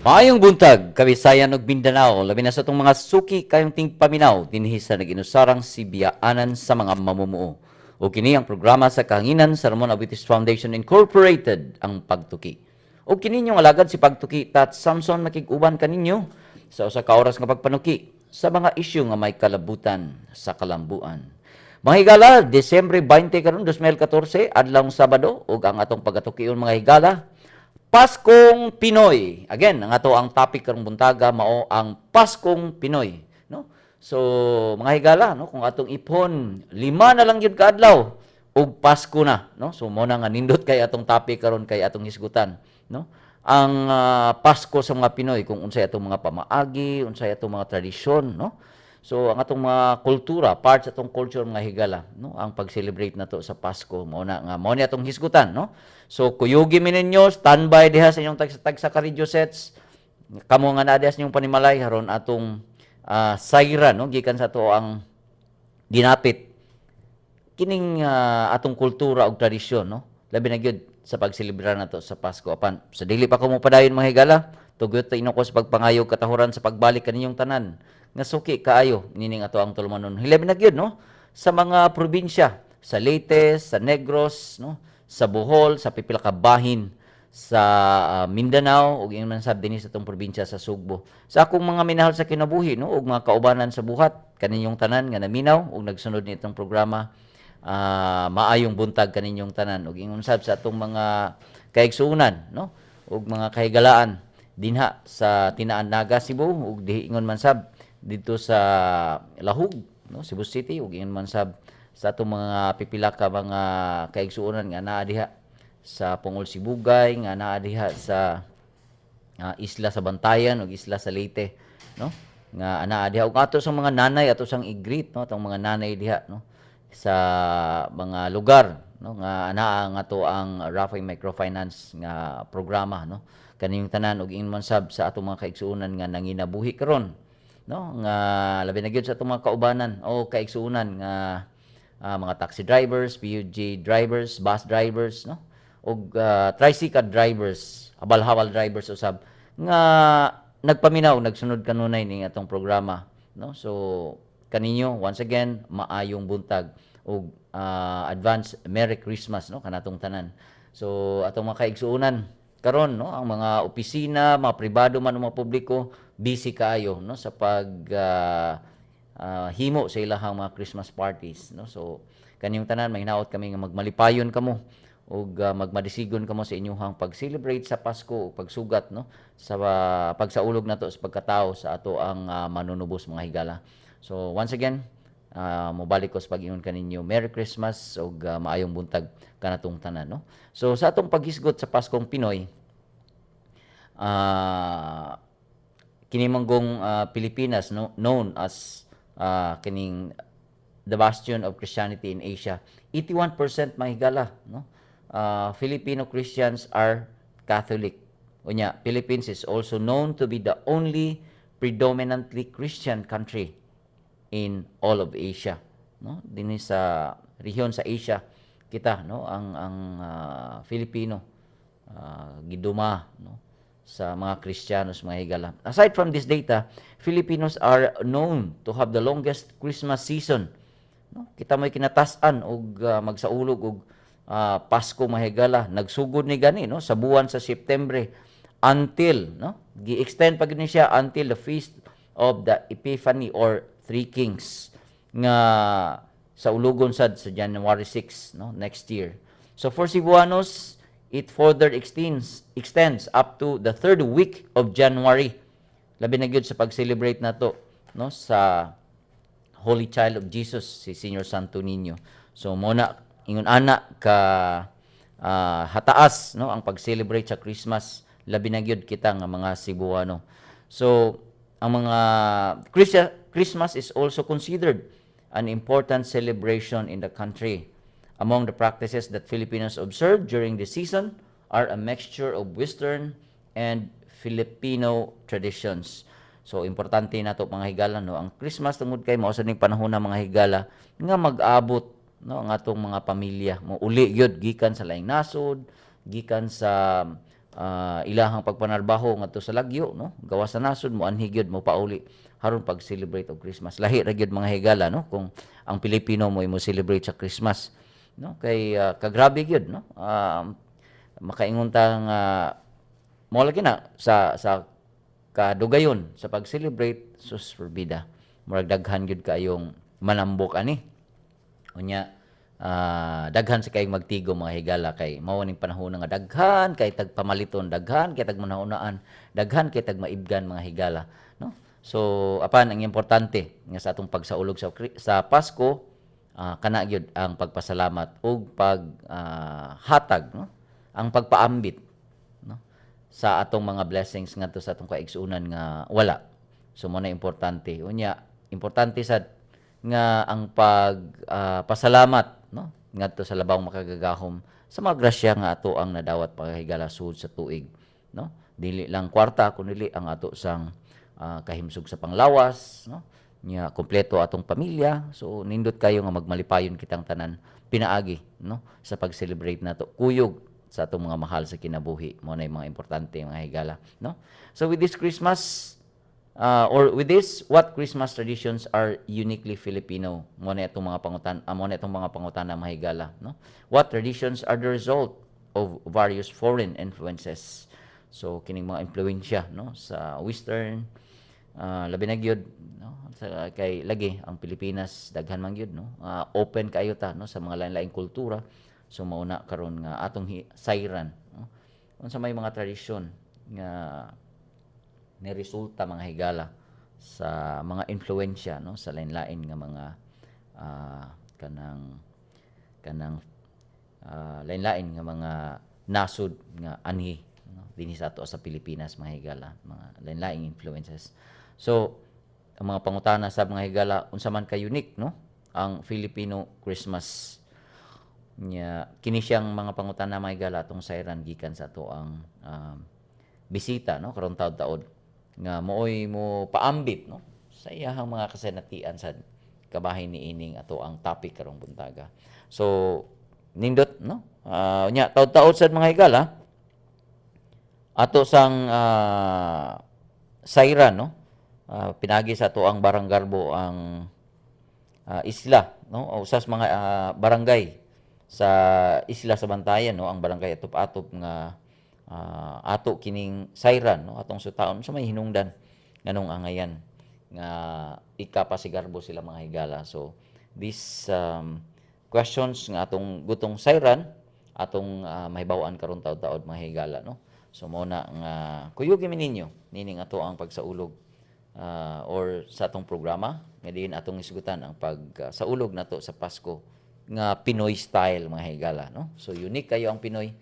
Maayong buntag, Kabisayan ug Mindanao, labi na sa atong mga suki kayong tingpaminaw dinhi sa nag-inusarang sibiyaanan sa mga mamumuo. O kini ang programa sa kahanginan sa Ramon Aboitiz Foundation Incorporated, ang Pagtuki. O kini inyong alagad si Pagtuki Tat Samson, makig-uban kaninyo sa usa ka oras nga pagpanuki sa mga isyu nga may kalabutan sa kalambuan. Mga higala, Desyembre 20 karon 2014, adlawng Sabado, ug ang atong pagatukion, mga higala, Paskong Pinoy. Again, ang ato ang topic karong buntaga mao ang Paskong Pinoy, no? So, mga higala, no, kung atong ipon, 5 na lang gyud kaadlaw ug Pasko na, no? So mo na nga nindot kay atong topic karon kay atong hisgutan, no? Ang Pasko sa mga Pinoy, kung unsay atong mga pamaagi, unsay atong mga tradisyon, no? So ang atong mga kultura, part sa atong culture, mga higala, no, ang pag-celebrate nato sa Pasko, mao na nga mao ni atong hisgutan, no? So kuyugi mi ninyo, standby diha sa inyong tagsa-tagsa ka radio sets. Kamo nga naa diha sa inyong panimalay aron atong sayra, no, gikan sa ato ang dinapit kining atong kultura ug tradisyon, no, labi na gyud sa pagselebrar nato sa Pasko. Apan sa dili pa ko mo padayon, mga higala, tugot ino ko sa pagpangayo katahuran sa pagbalik kaninyong tanan nga suki kaayo nining ato ang tulumanon, hilabi na gyud, no, sa mga probinsya sa Leyte, sa Negros, no, sa Bohol, sa pipila ka bahin sa Mindanao ug ingon man sab dinhi sa atong probinsya sa Sugbo. Sa akong mga minahal sa kinabuhi, no, ug mga kaubanan sa buhat, kaninyong tanan nga naminaw ug nagsunod nitong programa, maayong buntag kaninyong tanan ug ingon sab sa atong mga kaigsuonan, no, ug mga kahigalaan dinha sa Tinaan Naga, Cebu, ug diingon man sab didto sa Lahug, no, Cebu City, ug ingon man sab sa atong mga pipila ka mga kaigsuonan nga naa diha sa Pungol Sibugay, nga naa diha sa isla sa Bantayan ug isla sa Leyte, no, nga anaa diha, ug ato sa mga nanay, ato sang i-greet, no, atong mga nanay diha, no, sa mga lugar, no, nga anaa nga ato ang Rafi Microfinance nga programa, no, kaninyong tanan, ug ingon man sab sa atong mga kaigsuonan nga nanginabuhi karon, no, nga labi na gyud sa atong mga kaubanan o kaigsuonan nga mga taxi drivers, PUG drivers, bus drivers, no, ug tricycle drivers, habal-habal drivers usab nga nagpaminaw, nagsunod kanunay ning atong programa, no? So kaninyo, once again, maayong buntag ug advance Merry Christmas, no, kanatong tanan. So atong mga kaigsuonan karon, no, ang mga opisina, mga pribado man o mga publiko, busy kaayo, no, sa pag himo sa ilahang mga Christmas parties, no? So kaninyong tanan, mahinaot kami nga magmalipayon kamo ug magmadisigon kamo sa inyong pag-celebrate sa Pasko ug pagsugat, no, sa pagsaulog nato sa pagkatao sa ato ang manunubos, mga higala. So once again, mobalik ko sa pag-ingon kaninyo, Merry Christmas ug maayong buntag kanatong tanan, no? So sa atong paghisgot sa Paskong Pinoy, kini manggong Pilipinas, no, known as kining the bastion of Christianity in Asia. 81%, mga higala, no, Filipino Christians are Catholic. Unya, Philippines is also known to be the only predominantly Christian country in all of Asia, no? Dinhi sa rehiyon sa Asia kita, no, ang Filipino giduma, no, sa mga Kristiyanos, mga higala. Aside from this data, Filipinos are known to have the longest Christmas season, no? Kita may kinatas-an og magsaulog og Pasko, mga higala. Nagsugod ni gani, no, sa buwan sa September until, no, gi-extend pa gyud ni siya until the Feast of the Epiphany or Three Kings nga sa ulugon sad sa January 6, no, next year. So for Cebuanos, it further extends up to the third week of January. Labi na gyud sa pag-celebrate nato, no, sa Holy Child of Jesus, si Senior Santo Niño. So mo na ingon ana ka hataas, no, ang pag-celebrate sa Christmas, labi na gyud kita nga mga Cebuano. So ang mga Christmas is also considered an important celebration in the country. Among the practices that Filipinos observe during the season are a mixture of Western and Filipino traditions. So importante nato, mga higala, no, ang Christmas tungod kay mao sa ning panahon na, mga higala, nga mag-abot, no, ang atong mga pamilya mo uli gyud gikan sa laing nasod, gikan sa Ilahang pagpanarbaho ngadto sa lagyo, no, gawas sa nasod, mo anhi gyud, mo pauli haron pag-celebrate og Christmas. Lahi ra gyud, mga higala, no, kung ang Pilipino mo celebrate sa Christmas, no, kay kagrabe gyud, no. Makaingon ta nga mo lagi na sa kadugayon sa pag-celebrate, sus forbida, murag daghan gyud kaayong manambok ani. Unya daghan sa kayong magtigo, mga higala, kay mao ning panahon nga daghan kay tag pamaliton, daghan kay tag manahunaan, daghan kay tag maibgan, mga higala, no. So apan ang importante nga sa atong pagsaulog sa Pasko, kana gyud ang pagpasalamat ug pag hatag, no, ang pagpaambit, no, sa atong mga blessings ngadto sa atong kaigsuonan nga wala. So mo na importante. Unya importante sad nga ang pag pasalamat, no, ngadto sa Labawng Makagagahom sa mga grasya nga ato ang nadawat, mga higala, sud sa tuig, no. Dili lang kwarta kundi ang ato sang kahimsog sa panglawas, no, nya kompleto atong pamilya. So nindot kayo nga magmalipayon kitang tanan pinaagi, no, sa pag-celebrate nato kuyog sa atong mga mahal sa kinabuhi. Mo na yung mga importante, mga higala, no. So with this Christmas or with this, what Christmas traditions are uniquely Filipino? Mo na itong mga pangutana, mga higala, no. What traditions are the result of various foreign influences? So kining mga impluwensya, no, sa Western, labi na gyud, no, sa kay lagi ang Pilipinas daghan man gyud, no, open kayo ta, no, sa mga lain-laing kultura. So mauna karon nga atong sayran, no, unsa may mga tradisyon nga ni resulta, mga higala, sa mga influensya, no, sa lain-lain nga mga kanang kanang lain-lain nga mga nasod nga anhi, no, dinhi sa ato sa Pilipinas, mga higala, mga lain-laing influences. So ang mga pangutana sa mga higala, unsa man ka unique, no, ang Filipino Christmas nya? Kini siyang mga pangutana, mga higala, atong sayran gikan sa ato ang bisita, no, karon taod-taod nga mooy mo paambit, no, sa iyahang mga kasinatian sa kabahin ni ining ato ang topic karong buntaga. So nindot, no. Nya taod-taod sad, mga higala, ato sang sayran, no, pinagi sa ato ang Baranggarbo ang isla, no, o usas mga barangay sa isla sa Bantayan, no, ang Barangay Atop-Atop nga ato kining sayran, no, atong sutaon sa may hinungdan nganong angayan nga ikapasigarbo sila, mga higala. So these questions nga atong gutong sayran, atong mahibaw-an karon taod-taod, mga higala, no. So mo na nga kuyugi mi ninyo nining ato ang pagsaulog or sa atong programa nga diin atong isgutan ang pagsaulog nato sa Pasko nga Pinoy style, mga higala, no. So unique kayo ang Pinoy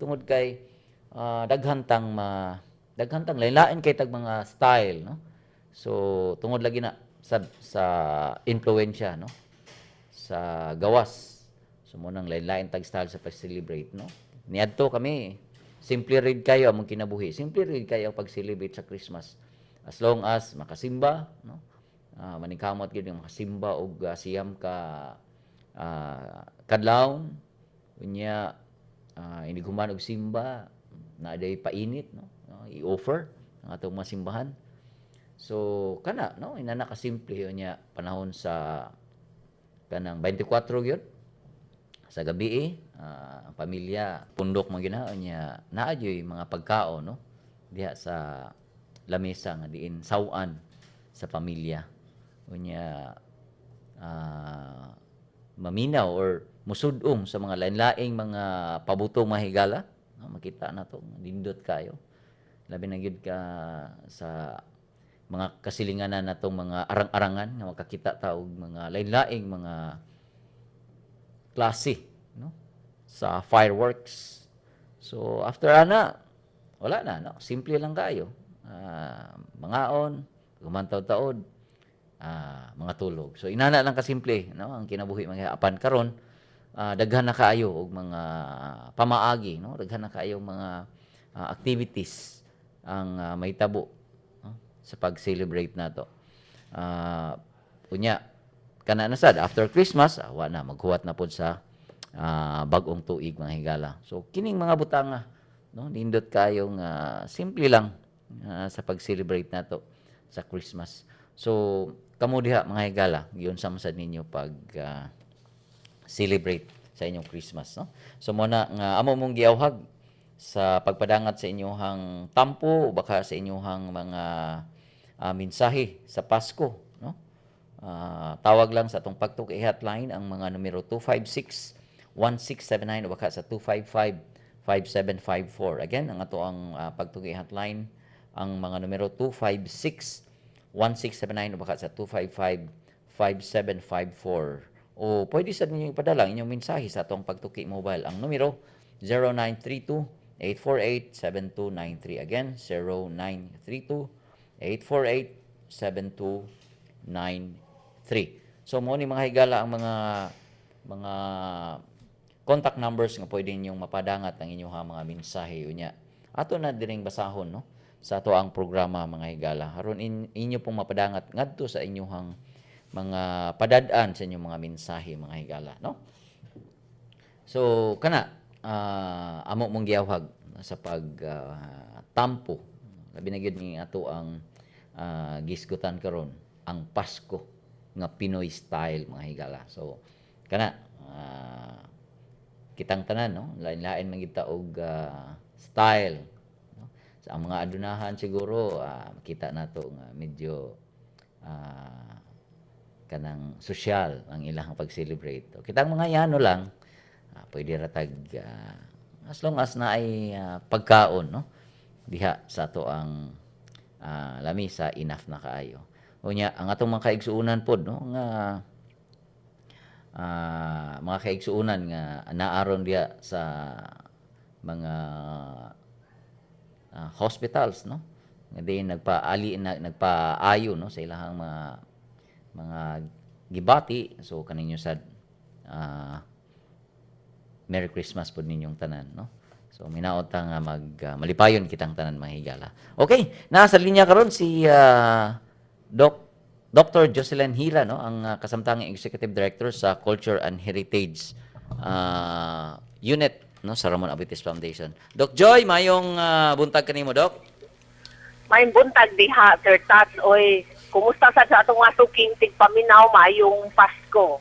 tungod kay daghan tang lain-lain kay tag mga style, no. So tungod lagi na sa influensya, no, sa gawas. So mo nang lain-lain tag style sa pag-celebrate, no. Niadto kami, simple rid kayo among kinabuhi, simple rid kayo pag-celebrate sa Christmas, as long as makasimba, no. Maningkamot gyud nga makasimba og 9 ka kadlawon. Unya inig human og simba, naa day painit, no, i-offer ang atong mga simbahan. So kana, no, inana ka simple. Unya panahon sa kanang 24 gyud sa gabi, ang pamilya pundok man gyud nya, naa gyud mga pagkaon, no, diha sa lamesa nga diin saw-an sa pamilya. Unya maminaw or musud-ong sa mga lain-laing mga pabutong, mga higala, no, makita na to, nindot kayo, labi na gyud ka sa mga kasilinganan natong mga arang-arangan nga makakita ta og mga lain-laing mga klase, no, sa fireworks. So after ana, wala na, no, simple lang kayo. Mangaon, gumantaw-taod, mga tulog. So inana lang kasimple, no, ang kinabuhi, mga apan karon daghan na kaayo og mga pamaagi, no, daghan na kaayo mga activities ang mahitabo, no, sa pag-celebrate nato. Unya kana na sad after Christmas, wa na maghuwat na pod sa bag-ong tuig, mga higala. So kining mga butanga no? Nindot kayo nga simple lang sa pag-celebrate nato sa Christmas. So kamo diha, mga higala, giunsa man sad ninyo pag celebrate sa inyong Christmas, no? So mo na nga amo mong giawhag sa pagpadangat sa inyong tampo o baka sa inyong mga mensahe sa Pasko, no? Tawag lang sa atong Pagtuki hotline, ang mga numero 256 1679 o baka sa 255 5754. Again, ang ato ang Pagtuki hotline, ang mga numero 256 1679 o baka sa 255 5754. O pwede sa ninyo ipadala ang inyong mensahe sa atong Pagtuki mobile. Ang numero 0932 848 7293. Again, 0932 848 7293. So mo ni, mga higala, ang mga contact numbers nga pwede ninyong mapadangat ang inyong mga mensahe. Unya ato na diring basahon, no, sa ato ang programa, mga higala, aron inyo pong mapadangat ngadto sa inyong mga padad-an sa inyong mga mensahe, mga higala, no? So kana amo mong giawhag sa pag tampo, labi na gyud ni ato ang gisgutan karon, ang Pasko nga Pinoy style, mga higala. So kana kitang tanan, no, lain-lain man gyud ta og style, no? Sa ang mga adunahan siguro makita nato nga medyo kanang sosyal ang ilang pag-celebrate. O, kitang mga yano lang pwede ra tag as long as naay pagkaon, no, diha sa ato ang lamisa, enough na kaayo. Unya ang atong mga kaigsuonan pod, no, nga mga kaigsuonan nga naaron diha sa mga hospitals, no, nga diin nagpaali na, nagpaayo, no, sa ilahang mga gibati. So kaninyo sad Merry Christmas pod ninyong tanan, no? So minaot ta nga mag malipayon kitang tanan, mga higala. Okay, nasa linya karon si Doc Dr. Jocelyn Hila, no, ang kasamtangang Executive Director sa Culture and Heritage Unit, no, sa Ramon Aboitiz Foundation. Doc Joy, mayong buntag kanimo, Doc. Maayong buntag diha, Sir Tats. Oy, kumusta sa atong mga suking tigpaminaw? Maayong Pasko.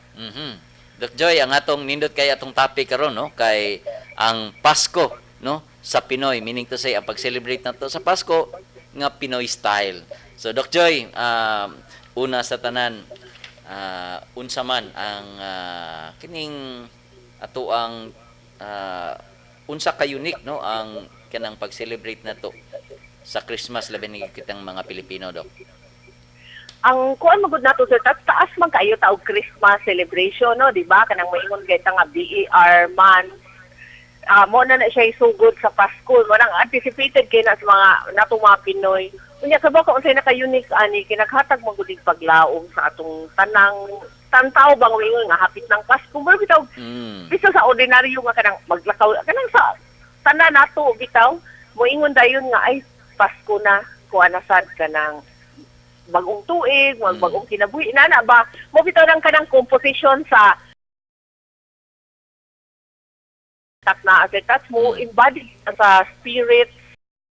Doc Joy, ang atong nindot kay atong topic karon, no, kay ang Pasko, no, sa Pinoy, meaning to say ang pag-celebrate nato sa Pasko nga Pinoy style. So Doc Joy, una sa tanan, unsa man ang kining ato ang unsa ka unique, no, ang kanang pag-celebrate nato sa Christmas, labi ni kitang mga Pilipino, Doc? Ang kuan magud nato, Sir Tats, taas man kayo ta og Christmas celebration, no, di ba? Kanang moingon kay ta nga BER month. Mo na na siya isugod sa Pasko. Mo nang anticipated kay na sa mga natong mga Pinoy. Unya sa ka unsay naka-unique ani, kinaghatag man gud ig paglaom sa atong tanang tantaw bang moingon nga hapit ng Pasko. Mo bitaw bisan sa ordinaryo nga kanang maglakaw kanang sa tanan nato bitaw moingon dayon nga, "Ay, Pasko na, kuha na sad kanang bagong tuig, magbagong kinabuhi," nana ba? Mo bitaw nang kanang composition sa tat na as touch mo embody sa spirit.